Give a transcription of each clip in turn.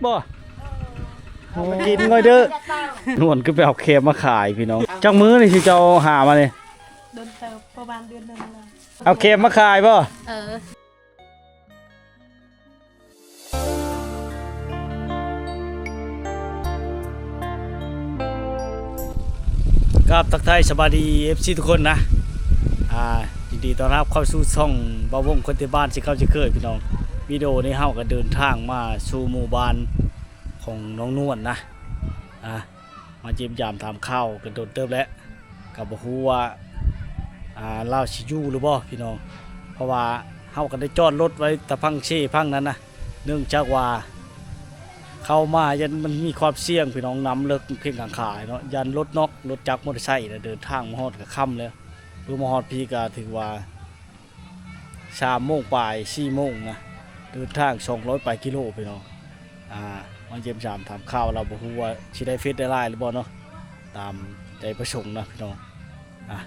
ບໍ່? ເອົາໄປກິນໜ້ອຍເດີ້. ນວນຄືໄປເອົາແຄມມາຂາຍພີ່ນ້ອງ. ຈັກມື້ນີ້ຊິເຈົ້າຫາມານີ້? ໂດນເຕີບ ປະມານເດືອນໜຶ່ງແລ້ວ. ເອົາແຄມມາຂາຍບໍ່? ເອີ. ກາບທັກທາຍສະບາຍດີ ເອັຟຊີ ທຸກຄົນນະ. ອ່າ ຍິນດີຕ້ອນຮັບເຂົ້າສູ່ຊ່ອງບ່າວວົງຄົນໄທບ້ານ ເຊັ່ນເກົ່າເຊັ່ນເຄີຍພີ່ນ້ອງ. ວິດີໂອນີ້ເຮົາກໍເດີນທາງມາສູ່ໝູ່ບ້ານຂອງນ້ອງນວນນະ. ອ່າ ມາຢ້ຽມຢາມຖາມຂ່າວກັນດົນເຕີບແລ້ວ ກໍບໍ່ຮູ້ວ່າ ອ່າ ລາວຊິຢູ່ຫຼືບໍ່ພີ່ນ້ອງ. ເພາະວ່າເຮົາກໍໄດ້ຈອດລົດໄວ້ແຕ່ຝັ່ງເຊຝັ່ງນັ້ນນະ. ເນື່ອງຈາກວ່າເຂົ້າມາຢ້ານມັນມີຄວາມສ່ຽງພີ່ນ້ອງ, ນ້ຳເລິກເຄງຂ້າງຂາເນາະ, ຢ້ານລົດນອກລົດຈັກມໍເຕີໄຊນະ ເດີນທາງມາຮອດກໍຄ່ຳແລ້ວ. ເພື່ອມາຮອດພີ້ກໍຖືວ່າສາມໂມງປາຍ ສີ່ໂມງນະ, ເດີນທາງສອງຮ້ອຍປາຍກິໂລພີ່ນ້ອງ. ອ່າ ມາຢ້ຽມຢາມຖາມຂ່າວລາວ ບໍ່ຮູ້ວ່າຊິໄດ້ເຟດໄດ້ລາຍຫຼືບໍ່ເນາະ, ຕາມໃຈປະສົງນະພີ່ນ້ອງ. ອ່າ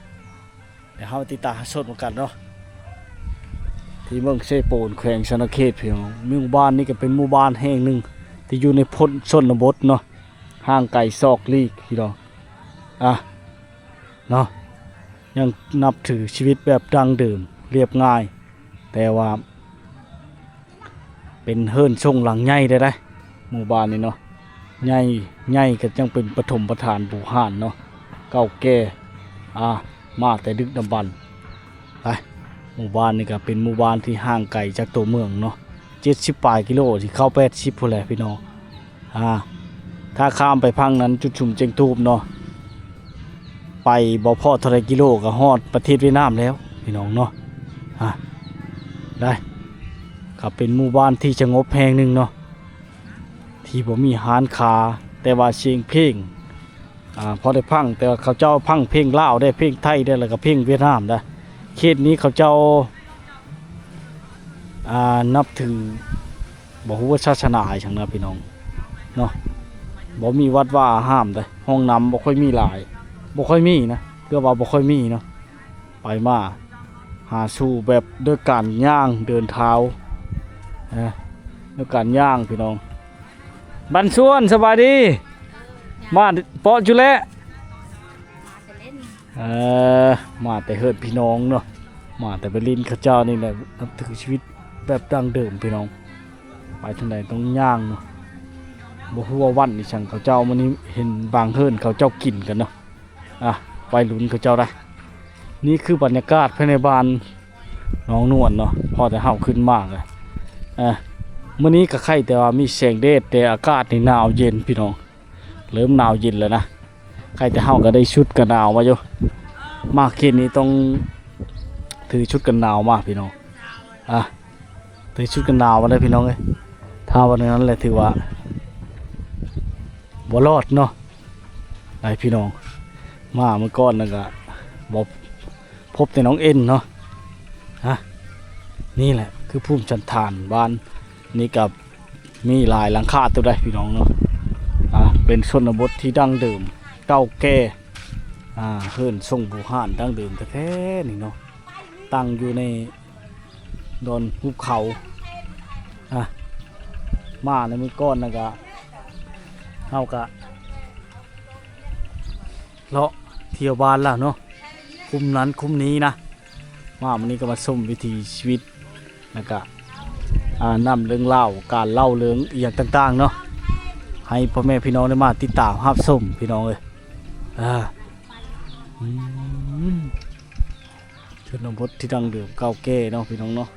ດຽວເຮົາຕິດຕາມຮັບຊົມນຳກັນເນາະ ທີ່ເມືອງເຊໂປນ ແຂວງສະຫວັນນະເຂດພີ່ນ້ອງ. ໝູ່ບ້ານນີ້ກໍເປັນໝູ່ບ້ານແຫ່ງໜຶ່ງທີ່ຢູ່ໃນພົ້ນຊົນນະບົດເນາະ, ຫ່າງໄກສອກຫຼີກພີ່ນ້ອງ. ອ່ະ ເນາະ ຍັງນັບຖືຊີວິດແບບດັ້ງເດີມ ລຽບງ່າຍ, ແຕ່ວ່າ ເປັນເຮືອນຊົງຫຼັງໃຫຍ່ເດ້ ໝູ່ບ້ານນີ້ເນາະ. ໃຫຍ່ ໃຫຍ່ກໍຍັງເປັນປະຖົມປະຖານບູຮານເນາະ, ເກົ່າແກ່ ອ່າ ມາແຕ່ດຶກດຳບັນ. ໄປ ໝູ່ບ້ານນີ້ກໍເປັນໝູ່ບ້ານທີ່ຫ່າງໄກຈາກຕົວເມືອງເນາະ, ເຈັດສິບປາຍກິໂລ ຊິເຂົ້າແປດສິບພຸ້ນແຫຼະພີ່ນ້ອງ. ອ່າ ຖ້າຂ້າມໄປຝັ່ງນັ້ນ ຈຸດຊຸມແຈ້ງທູບເນາະ, ໄປບໍ່ພໍເທົ່າໃດກິໂລກໍຮອດປະເທດຫວຽດນາມແລ້ວພີ່ນ້ອງເນາະ. ອ່າ ໄດ້ ກໍເປັນໝູ່ບ້ານທີ່ສະຫງົບແຫ່ງໜຶ່ງເນາະ, ທີ່ບໍ່ມີຮ້ານຄ້າ, ແຕ່ວ່າສຽງເພງ ອ່າ ພໍໄດ້ຟັງ, ແຕ່ວ່າເຂົາເຈົ້າຟັງເພງລາວໄດ້ ເພງໄທໄດ້ ແລ້ວກໍເພງຫວຽດນາມໄດ້. ເຂດນີ້ເຂົາເຈົ້າ ອ່າ ນັບຖື ບໍ່ຮູ້ວ່າສາສະໜາອີ່ຫຍັງນະພີ່ນ້ອງເນາະ, ບໍ່ມີວັດວາອາຮາມເດ້, ຫ້ອງນ້ຳບໍ່ຄ່ອຍມີຫຼາຍ ບໍ່ຄ່ອຍມີນະ, ເກືອບວ່າບໍ່ຄ່ອຍມີເນາະ. ໄປມາຫາສູ່ແບບດ້ວຍການຍ່າງເດີນເທົ້າ ເອີ ດ້ວຍການຍ່າງພີ່ນ້ອງ. ບັນຊວນ ສະບາຍດີ. ມາເປາະຈຸແລະ. ເອີ ມາແຕ່ເຮືອນພີ່ນ້ອງເນາະ, ມາແຕ່ໄປຫຼິ້ນ. ເຂົາເຈົ້ານີ້ແຫຼະ ນັບຖືຊີວິດແບບດັ້ງເດີມພີ່ນ້ອງ, ໄປທາງໃດຕ້ອງຍ່າງເນາະ. ບໍ່ຮູ້ວ່າວັນອີ່ຫຍັງເຂົາເຈົ້າ, ມື້ນີ້ເຫັນບາງເຮືອນເຂົາເຈົ້າກິນກັນເນາະ. ອ່ະ ໄປລຸ້ນເຂົາເຈົ້າໄດ໋. ນີ້ຄືບັນຍາກາດພາຍໃນບ້ານໜອງນວນເນາະ, ພໍແຕ່ເຮົາຂຶ້ນມາກະ ອ່ະ ມື້ນີ້ກະໄຄແຕ່ວ່າມີແສງແດດ, ແຕ່ອາກາດນີ້ໜາວເຢັນພີ່ນ້ອງ, ເລີ່ມໜາວເຢັນແລ້ວນະ. ໄຄແຕ່ເຮົາກະໄດ້ຊຸດກັນໜາວມາຢູ່, ມາເຂດນີ້ຕ້ອງຖືຊຸດກັນໜາວມາພີ່ນ້ອງ. ອ່ະ ໃສ່ຊຸດກັນໜາວມາເດີພີ່ນ້ອງເອີຍ, ຖ້າວ່າແນວນັ້ນແຫຼະຖືວ່າບໍ່ລອດເນາະ. ໄດ້ພີ່ນ້ອງ, ມາມື້ກ່ອນນັ້ນກະບໍ່ພົບແຕ່ນ້ອງເອັນເນາະ. ຮະ ນີ້ແຫຼະຄືພູມສັນຖານບ້ານນີ້, ກະມີຫຼາຍຫຼັງຄາເຕີບໄດ໋ພີ່ນ້ອງເນາະ. ອ່າ ເປັນຊົນນະບົດທີ່ດັ້ງເດີມເກົ່າແກ່, ອ່າ ເຮືອນຊົງບູຮານດັ້ງເດີມແທ້ໆນີ້ເນາະ, ຕັ້ງຢູ່ໃນ ດອນພູເຂົາ. ອ່ະ ມາໃນມື້ກ່ອນນັ້ນກະ ເຮົາກະເລາະທ່ຽວບ້ານລາວເນາະ, ຄຸ້ມນັ້ນຄຸ້ມນີ້ນະ. ມາມື້ນີ້ກະມາຊົມວິຖີຊີວິດ ແລ້ວກະ ອ່າ ນຳເລື່ອງລາວ ການເລົ່າເລື່ອງອີ່ຫຍັງຕ່າງໆເນາະ, ໃຫ້ພໍ່ແມ່ພີ່ນ້ອງໄດ້ມາຕິດຕາມຮັບຊົມພີ່ນ້ອງເອີຍ. ອ່າ ອືມ ຊົນນະບົດທີ່ດັ້ງເດີມເກົ່າແກ່ເນາະພີ່ນ້ອງເນາະ.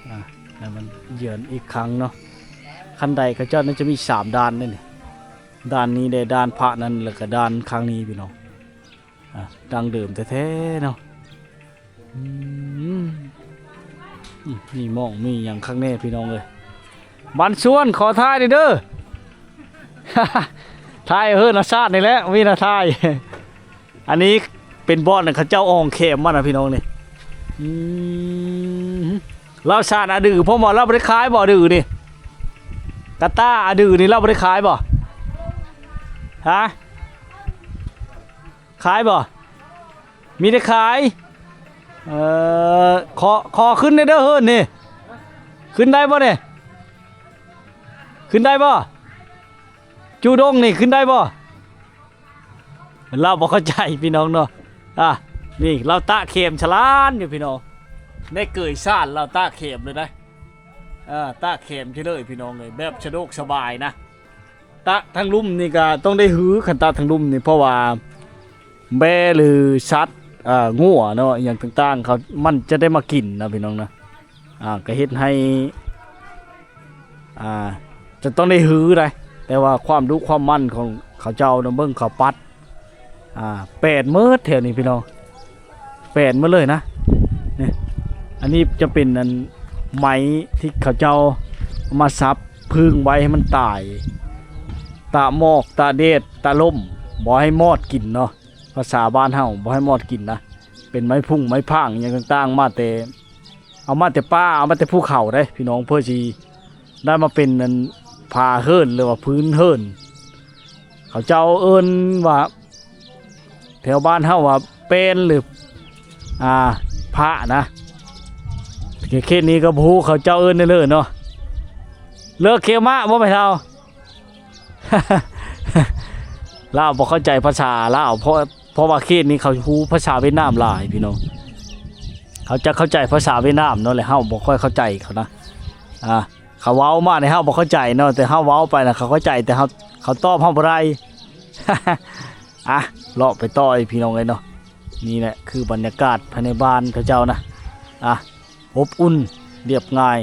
ອ່າ ໃຫ້ມັນເຍືອນອີກຄັ້ງເນາະ. ຄັນໄດເຂົາເຈົ້ານີ້ຈະມີສາມດ້ານເດ້ນີ້, ດ້ານນີ້ແດ່ ດ້ານພະນັ້ນ ແລ້ວກະດ້ານຂ້າງນີ້ພີ່ນ້ອງ. ອ່າ ດັ້ງເດີມແທ້ໆເນາະ. ອືມ ມີໝ້ອງມີຫຍັງຄັກແນ່ພີ່ນ້ອງເອີຍ. ບັນຊວນ ຂໍຖ່າຍໜ່ອຍເດີ, ຖ່າຍເຮີນາຊາດນີ້ແຫຼະ ມີນາຖ່າຍ. ອັນນີ້ເປັນບ່ອນເຂົາເຈົ້າອອງແຄມມານະພີ່ນ້ອງນີ້. ອືມ ລາວສານອະດື່ ເພາະວ່າລາວບໍ່ໄດ້ຂາຍບໍ່ ອະດື່ນີ້? ກາຕາ ອະດື່ນີ້ລາວບໍ່ໄດ້ຂາຍບໍ່? ຮະ ຂາຍບໍ່? ມີແຕ່ຂາຍ. ເອີ ຂໍ ຂໍຂຶ້ນແດ່ເດີເຮີນນີ້, ຂຶ້ນໄດ້ບໍ່ນີ້? ຂຶ້ນໄດ້ບໍ່? ຈູດົງນີ້ຂຶ້ນໄດ້ບໍ່? ລາວບໍ່ເຂົ້າໃຈພີ່ນ້ອງເນາະ. ອ່າ ນີ້ລາວຕະເຂັມສະຫຼານຢູ່ພີ່ນ້ອງ, ໃນເກີຍຊານລາວຕະເຂັມເລີຍນະ. ເອີ ຕະເຂັມເລີຍພີ່ນ້ອງເອີຍ, ແບບສະດວກສະບາຍນະ. ຕະທາງລຸ່ມນີ້ກໍຕ້ອງໄດ້ຮື, ຄັນຕະທາງລຸ່ມນີ້ ເພາະວ່າແບ້ ຫຼື ສັດ ເອີ ງົວເນາະ ອີ່ຫຍັງຕ່າງໆ ເຂົາ ມັນຈະໄດ້ມາກິນນະພີ່ນ້ອງນະ. ອ່າ ກໍເຮັດໃຫ້ ອ່າ ຈະຕ້ອງໄດ້ຮືໄດ໋, ແຕ່ວ່າຄວາມດຸຄວາມໝັ່ນຂອງເຂົາເຈົ້ານະ, ເບິ່ງເຂົາປັດ ອ່າ ແປນໝົດແຖວນີ້ພີ່ນ້ອງ, ແປນໝົດເລີຍນະ. ນີ້ ອັນນີ້ຈະເປັນອັນໄມ້ທີ່ເຂົາເຈົ້າເອົາມາສັບ ຜຶ່ງໄວ້ໃຫ້ມັນຕາຍ ຕາກໝອກ ຕາກແດດ ຕາກລົມ ບໍ່ໃຫ້ມອດກິນເນາະ. ພາສາບ້ານເຮົາ ບໍ່ໃຫ້ມອດກິນນະ. ເປັນໄມ້ພຸ້ງໄມ້ຜາງຫຍັງຕ່າງໆ ມາແຕ່ ເອົາມາແຕ່ປ່າ ເອົາມາແຕ່ພູເຂົາເດ້ພີ່ນ້ອງ, ເພື່ອຊິໄດ້ມາເປັນອັນຝາເຮີນ ຫຼືວ່າພື້ນເຮີນ. ເຂົາເຈົ້າເອີ້ນວ່າ ແຖວບ້ານເຮົາວ່າແປ້ນ ຫຼື ອ່າ ພະນະ. ເຂດນີ້ກໍບໍ່ຮູ້ເຂົາເຈົ້າເອີ້ນແນວເລີເນາະ. ເລີກເຄຍມະບໍ່ແມ່ເຖົ້າ? ລາວບໍ່ເຂົ້າໃຈພາສາລາວ ເພາະ ເພາະວ່າເຂດນີ້ເຂົາຮູ້ພາສາຫວຽດນາມຫຼາຍພີ່ນ້ອງ, ເຂົາຈະເຂົ້າໃຈພາສາຫວຽດນາມເນາະ, ແລະເຮົາບໍ່ຄ່ອຍເຂົ້າໃຈເຂົານະ. ອ່າ ເຂົາເວົ້າມານີ້ເຮົາບໍ່ເຂົ້າໃຈເນາະ, ແຕ່ເຮົາເວົ້າໄປນະເຂົາເຂົ້າໃຈ, ແຕ່ເຮົາ ເຂົາຕອບເຮົາບໍ່ໄດ້. ອ່ະ ເລາະໄປຕໍ່ອີກພີ່ນ້ອງເອີຍເນາະ. ນີ້ແຫຼະຄືບັນຍາກາດພາຍໃນບ້ານເຂົາເຈົ້ານະ. ອ່ະ ອົບອຸ່ນ ລຽບງ່າຍ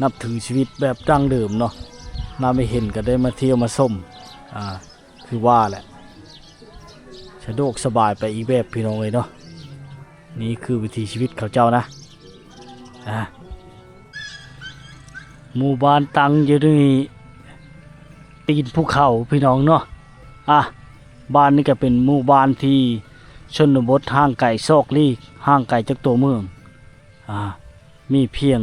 ນັບຖືຊີວິດແບບດັ້ງເດີມເນາະ. ນຳໄປເຫັນກໍໄດ້ມາທ່ຽວມາຊົມ ອ່າ ຄືວ່າແຫຼະ ສະດວກສະບາຍໄປອີກແບບພີ່ນ້ອງເອີຍເນາະ. ນີ້ຄືວິຖີຊີວິດເຂົາເຈົ້ານະ. ອ່າ ໝູ່ບ້ານຕັ້ງຢູ່ໃນຕີນພູເຂົາພີ່ນ້ອງເນາະ. ອ່າ ບ້ານນີ້ກໍເປັນໝູ່ບ້ານທີ່ຊົນນະບົດ ຫ່າງໄກຊອກຫຼີກ ຫ່າງໄກຈາກຕົວເມືອງ. ອ່າ ມີພຽງ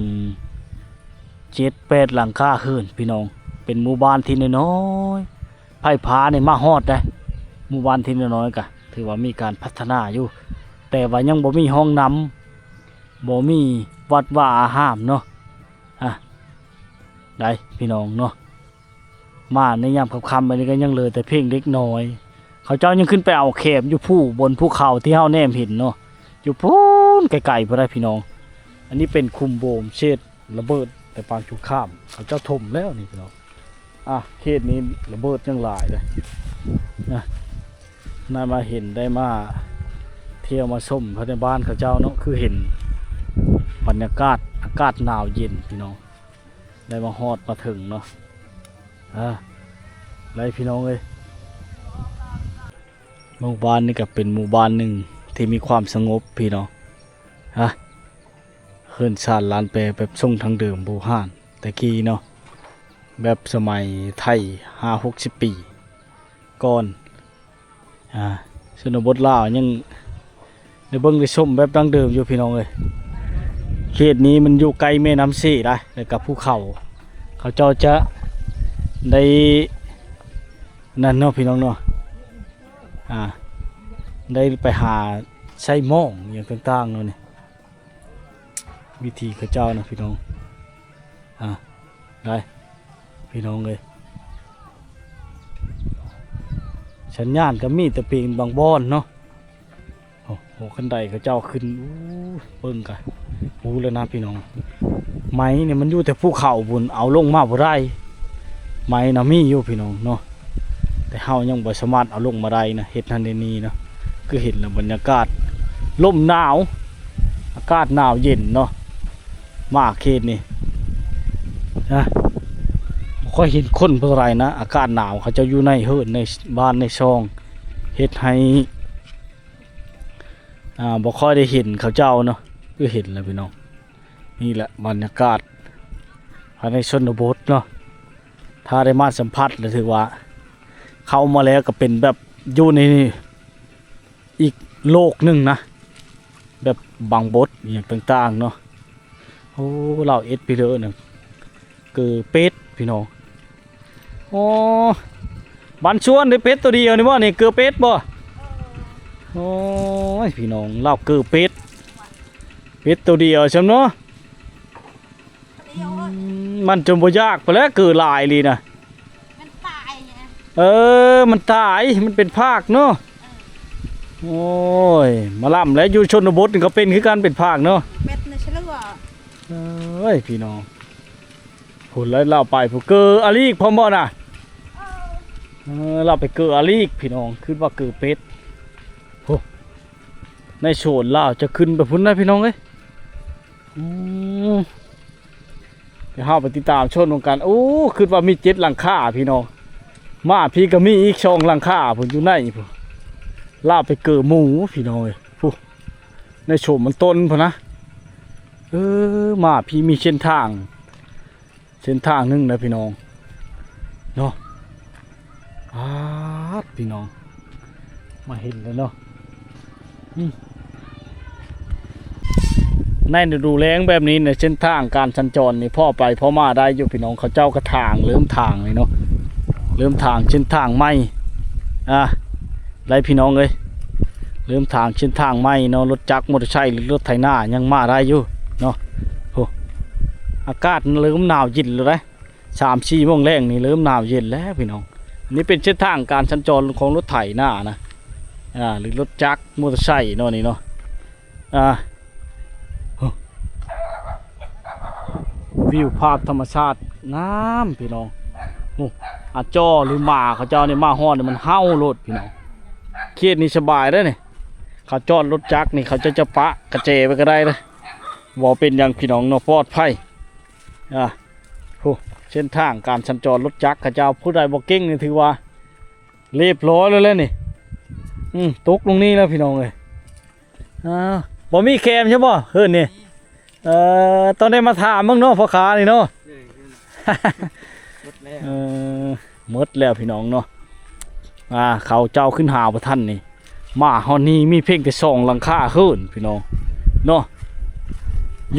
ເຈັດແປດຫຼັງຄາເຮືອນພີ່ນ້ອງ, ເປັນໝູ່ບ້ານທີ່ນ້ອຍໆ. ໄຟຟ້ານີ້ມາຮອດໄດ໋, ໝູ່ບ້ານທີ່ນ້ອຍໆ ກະຖືວ່າມີການພັດທະນາຢູ່, ແຕ່ວ່າຍັງບໍ່ມີຫ້ອງນ້ຳ ບໍ່ມີວັດວາອາຮາມເນາະ. ອ່ະ ໄດ໋ພີ່ນ້ອງເນາະ. ມາໃນຍາມຄ່ຳໆ ອັນນີ້ກໍຍັງເຫຼືອແຕ່ພຽງເລັກນ້ອຍ. ເຂົາເຈົ້າຍັງຂຶ້ນໄປເອົາແຄມຢູ່ພູ ບົນພູເຂົາທີ່ເຮົາແນມເຫັນເນາະ, ຢູ່ພຸ້ນໄກໆ ພຸ້ນໄດ໋ພີ່ນ້ອງ. ອັນນີ້ເປັນຂຸມໂບມເສດລະເບີດແຕ່ປາງສົງຄາມ, ເຂົາເຈົ້າຖົມແລ້ວນີ້ພີ່ນ້ອງ. ອ່ະ ເຂດນີ້ລະເບີດຍັງຫຼາຍເດ້ນະ. ໄດ້ມາເຫັນ ໄດ້ມາທ່ຽວມາຊົມພາຍໃນບ້ານເຂົາເຈົ້າເນາະ, ຄືເຫັນບັນຍາກາດ ອາກາດໜາວເຢັນພີ່ນ້ອງ. ໄດ້ມາຮອດມາເຖິງເນາະ. ອ່າ ໄດ້ພີ່ນ້ອງເອີຍ, ໝູ່ບ້ານນີ້ກໍເປັນໝູ່ບ້ານໜຶ່ງທີ່ມີຄວາມສະຫງົບພີ່ນ້ອງ. ອ່າ ເຮືອນຊານລານແປແບບຊົງດັ້ງເດີມບູຮານແຕ່ກີ້ເນາະ, ແບບສະໄໝໄທຫ້າຫົກສິບປີກ່ອນ. ອ່າ ຊົນນະບົດລາວຍັງໄດ້ເບິ່ງໄດ້ຊົມແບບດັ້ງເດີມຢູ່ພີ່ນ້ອງເອີຍ. ເຂດນີ້ມັນຢູ່ໃກ້ແມ່ນ້ຳເຊໄດ໋ ແລ້ວກໍພູເຂົາ, ເຂົາເຈົ້າຈະໄດ້ນັ້ນເນາະພີ່ນ້ອງເນາະ. ອ່າ ໄດ້ໄປຫາໃຊ້ໝອງອີ່ຫຍັງຕ່າງໆເນາະນີ້. ວິຖີເຂົາເຈົ້ານະພີ່ນ້ອງ. ອ່າ ໄດ້ພີ່ນ້ອງເອີຍ, ສັນຍານກໍມີແຕ່ເປັນບາງບ່ອນເນາະ. ໂອ້ ໂຫ ຄັນໄດເຂົາເຈົ້າຂຶ້ນ, ອູ້ ເບິ່ງກະຮູ້ແລ້ວນະພີ່ນ້ອງ. ໄມ້ນີ້ມັນຢູ່ແຕ່ພູເຂົາພຸ້ນ ເອົາລົງມາບໍ່ໄດ້, ໄມ້ນະມີຢູ່ພີ່ນ້ອງເນາະ, ແຕ່ເຮົາຍັງບໍ່ສາມາດເອົາລົງມາໄດ້ນະ. ເຮັດຫັ້ນເຮັດນີ້ເນາະ, ຄືເຫັນແລ້ວບັນຍາກາດລົມໜາວ ອາກາດໜາວເຢັນເນາະ. ມາເຂດນີ້ນະ ບໍ່ຄ່ອຍເຫັນຄົນເທົ່າໃດນະ, ອາກາດໜາວ ເຂົາເຈົ້າຢູ່ໃນເຮືອນໃນບ້ານໃນຊ່ອງ, ເຮັດໃຫ້ ອ່າ ບໍ່ຄ່ອຍໄດ້ເຫັນເຂົາເຈົ້າເນາະ. ຄືເຫັນແລ້ວພີ່ນ້ອງ, ນີ້ແຫຼະບັນຍາກາດພາຍໃນຊົນນະບົດເນາະ. ຖ້າໄດ້ມາສຳຜັດແລ້ວຖືວ່າເຂົ້າມາແລ້ວກໍເປັນແບບຢູ່ໃນ ອີກໂລກໜຶ່ງນະ, ແບບບັງບົດອີ່ຫຍັງຕ່າງໆເນາະ. ໂອ້ ລາວເອັດໄປເລີຍນະ ເກີເປັດພີ່ນ້ອງ. ໂອ້ ບ້ານຊວນໄດ້ເປັດໂຕດຽວນີ້ບໍ່ນີ້? ເກີເປັດບໍ່? ໂອ້ຍ ພີ່ນ້ອງ ລາວເກີເປັດ, ເປັດໂຕດຽວຊ່ຳເນາະ. ອືມ ມັນຈົນບໍ່ຢາກໄປແລ້ວ ເກີຫຼາຍອີ່ຫຼີນະ. ມັນຕາຍນະ. ເອີ ມັນຕາຍ ມັນເປັນພາກເນາະ. ເອີ ໂອ້ຍ ມາລຳແລ້ວ ຢູ່ຊົນນະບົດນີ້ກໍເປັນຄືກັນ ເປັນພາກເນາະ. ເປັດນະຊະລະວະ. ເອີຍ ພີ່ນ້ອງ ພຸ້ນແລ້ວລາວໄປພຸ້ນ ເກີອາລີກພ້ອມບໍ່ນະ? ເອີ ລາວໄປເກີອາລີກ ພີ່ນ້ອງ ຄິດວ່າເກີເປັດ. ໂອ້ ໃນໂຊນລາວຈະຂຶ້ນໄປພຸ້ນນະ ພີ່ນ້ອງເອີຍ. ອືມ ດຽວເຮົາໄປຕິດຕາມຊົມນຳກັນ. ໂອ້ ຄິດວ່າມີເຈັດຫຼັງຄາ ພີ່ນ້ອງ. ມາພີ້ກໍມີອີກສອງຫຼັງຄາພຸ້ນ ຢູ່ໃນພຸ້ນ. ລາວໄປເກີໝູ ພີ່ນ້ອງເອີຍ. ພຸ້ນ ໃນໂຊນມັນຕົ້ນພຸ້ນນະ. ເອີ ມາພີ້ມີເສັ້ນທາງ ເສັ້ນທາງໜຶ່ງນະ ພີ່ນ້ອງເນາະ. ອາດ ພີ່ນ້ອງ ມາເຫັນແລ້ວເນາະ. ອືມ ໃນລະດູແລ້ງແບບນີ້ນະ ເສັ້ນທາງການສັນຈອນນີ້ພໍໄປພໍມາໄດ້ຢູ່ ພີ່ນ້ອງ. ເຂົາເຈົ້າກໍຖາງ ເລີ່ມຖາງນີ້ເນາະ ເລີ່ມຖາງເສັ້ນທາງໃໝ່. ອາ ໄດ້ ພີ່ນ້ອງເອີຍ ເລີ່ມຖາງເສັ້ນທາງໃໝ່ເນາະ. ລົດຈັກ ມໍເຕີໄຊ ຫຼື ລົດໄຖນາຍັງມາໄດ້ຢູ່ເນາະ. ໂອ້ ອາກາດເລີ່ມໜາວເຢັນແລ້ວເດ້. ສາມສີ່ໂມງແລງນີ້ເລີ່ມໜາວເຢັນແລ້ວ ພີ່ນ້ອງ. ນີ້ເປັນເສັ້ນທາງການສັນຈອນຂອງລົດໄຖນານະ ອາ ຫຼື ລົດຈັກ ມໍເຕີໄຊເນາະ ນີ້ເນາະ. ອາ ໂອ້ ວິວພາບທຳມະຊາດງາມ ພີ່ນ້ອງ. ໂອ້ ອາຈໍ ຫຼື ໝາເຂົາເຈົ້ານີ້ມາຮອດນີ້ມັນເຫົ່າໂລດ ພີ່ນ້ອງ. ເຂດນີ້ສະບາຍເດ້ນີ້ ເຂົາຈອດລົດຈັກນີ້ ເຂົາເຈົ້າຈະປະກະແຈໄວ້ກໍໄດ້ເດ້ ບໍ່ເປັນຫຍັງ ພີ່ນ້ອງເນາະ ປອດໄພ. ອາ ໂອ້ ເສັ້ນທາງການສັນຈອນລົດຈັກເຂົາເຈົ້າ ຜູ້ໃດບໍ່ເກັ່ງນີ້ຖືວ່າລຽບຮ້ອຍແລ້ວແຫຼະນີ້. ອືມ ຕົກລົງນີ້ແລ້ວ ພີ່ນ້ອງເອີຍ. ອາ ບໍ່ມີແຄມໃຊ່ບໍ່ ເຮີ້ນນີ້? ເອີ ຕ້ອງໄດ້ມາຖາມເບິ່ງເນາະ ພໍ່ຄ້ານີ້ເນາະ. ເອີ ໝົດແລ້ວ ເອີ ໝົດແລ້ວ ພີ່ນ້ອງເນາະ. ອາ ເຂົາເຈົ້າຂຶ້ນຫາບໍ່ທັນນີ້ ມາຮອດນີ້ມີພຽງແຕ່ສອງຫຼັງຄາເຮືອນ ພີ່ນ້ອງເນາະ.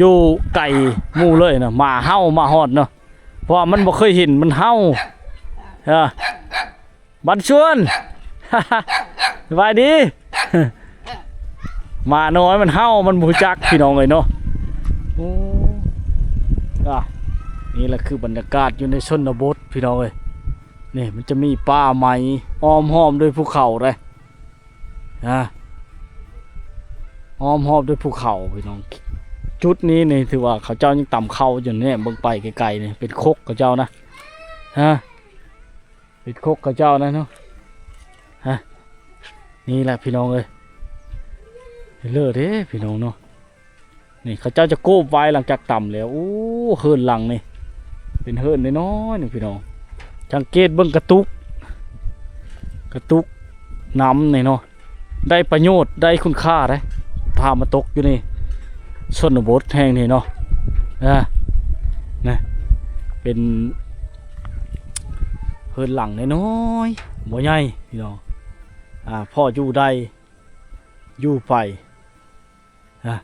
ຢູ່ໄກໝູ່ເລີຍນະ ໝາເຫົ່າມາຮອດເນາະ ເພາະວ່າມັນບໍ່ເຄີຍເຫັນມັນເຫົ່າ. ເອີ ບັນຊວນ ສະບາຍດີ. ໝານ້ອຍມັນເຫົ່າ ມັນບໍ່ຮູ້ຈັກ ພີ່ນ້ອງເອີຍເນາະ. ໂອ້ ອາ ນີ້ແຫຼະຄືບັນຍາກາດຢູ່ໃນຊົນນະບົດ ພີ່ນ້ອງເອີຍ. ນີ້ມັນຈະມີປ່າໄມ້ອ້ອມຮອບດ້ວຍພູເຂົາເດ້ ອາ ອ້ອມຮອບດ້ວຍພູເຂົາ ພີ່ນ້ອງ. ຈຸດນີ້ນີ້ຖືວ່າເຂົາເຈົ້າຍັງຕຳເຂົ້າຢູ່ ແນມເບິ່ງໄປໄກໆນີ້ ເປັນຄົກເຂົາເຈົ້ານະ ຮະ ເປັນຄົກເຂົາເຈົ້ານະເນາະ. ຮະ ນີ້ແຫຼະ ພີ່ນ້ອງເອີຍ ເລີເດ້ ພີ່ນ້ອງເນາະ. ນີ້ເຂົາເຈົ້າຈະໂກບໄວ້ຫຼັງຈາກຕຳແລ້ວ. ໂອ້ ເຮືອນຫຼັງນີ້ເປັນເຮືອນນ້ອຍໆໜຶ່ງ ພີ່ນ້ອງ. ສັງເກດເບິ່ງກະຕຸກ ກະຕຸກນ້ຳນີ້ເນາະ ໄດ້ປະໂຫຍດ ໄດ້ຄຸນຄ່າເດ້ ຖ້າມາຕົກຢູ່ໃນຊົນນະບົດແຫ່ງນີ້ເນາະ. ອາ ນະ ເປັນເຮືອນຫຼັງນ້ອຍໆ ບໍ່ໃຫຍ່ ພີ່ນ້ອງ. ອາ ພໍຢູ່ໄດ້ ຢູ່ໄປ ອາ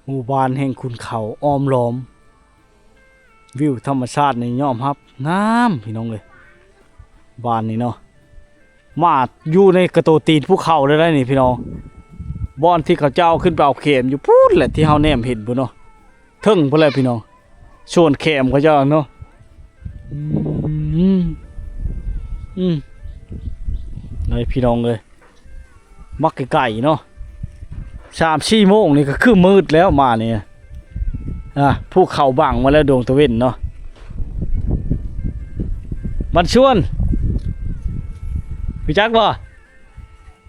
ໝູ່ບ້ານແຫ່ງຂຸນເຂົາອ້ອມລ້ອມ ວິວທຳມະຊາດນີ້ຍອມຮັບງາມ ພີ່ນ້ອງເອີຍ. ບ້ານນີ້ເນາະ ມາຢູ່ໃນກະໂຕຕີນພູເຂົາໄດ້ນີ້ ພີ່ນ້ອງ. ບ່ອນທີ່ເຂົາເຈົ້າຂຶ້ນໄປເອົາແຄມຢູ່ພຸ້ນແຫຼະ ທີ່ເຮົາແນມເຫັນພຸ້ນເນາະ ເທິງພຸ້ນແຫຼະ ພີ່ນ້ອງ. ສວນແຄມເຂົາເຈົ້າເນາະ. ອືມ ອືມ ໄດ້ ພີ່ນ້ອງເອີຍ. ມັກໄກໆເນາະ ສາມສີ່ໂມງນີ້ກໍຄືມືດແລ້ວມານີ້. ອາ ພູເຂົາບັງມາແລ້ວດວງຕາເວັນເນາະ. ບັນຊວນ ຮູ້ຈັກບໍ່?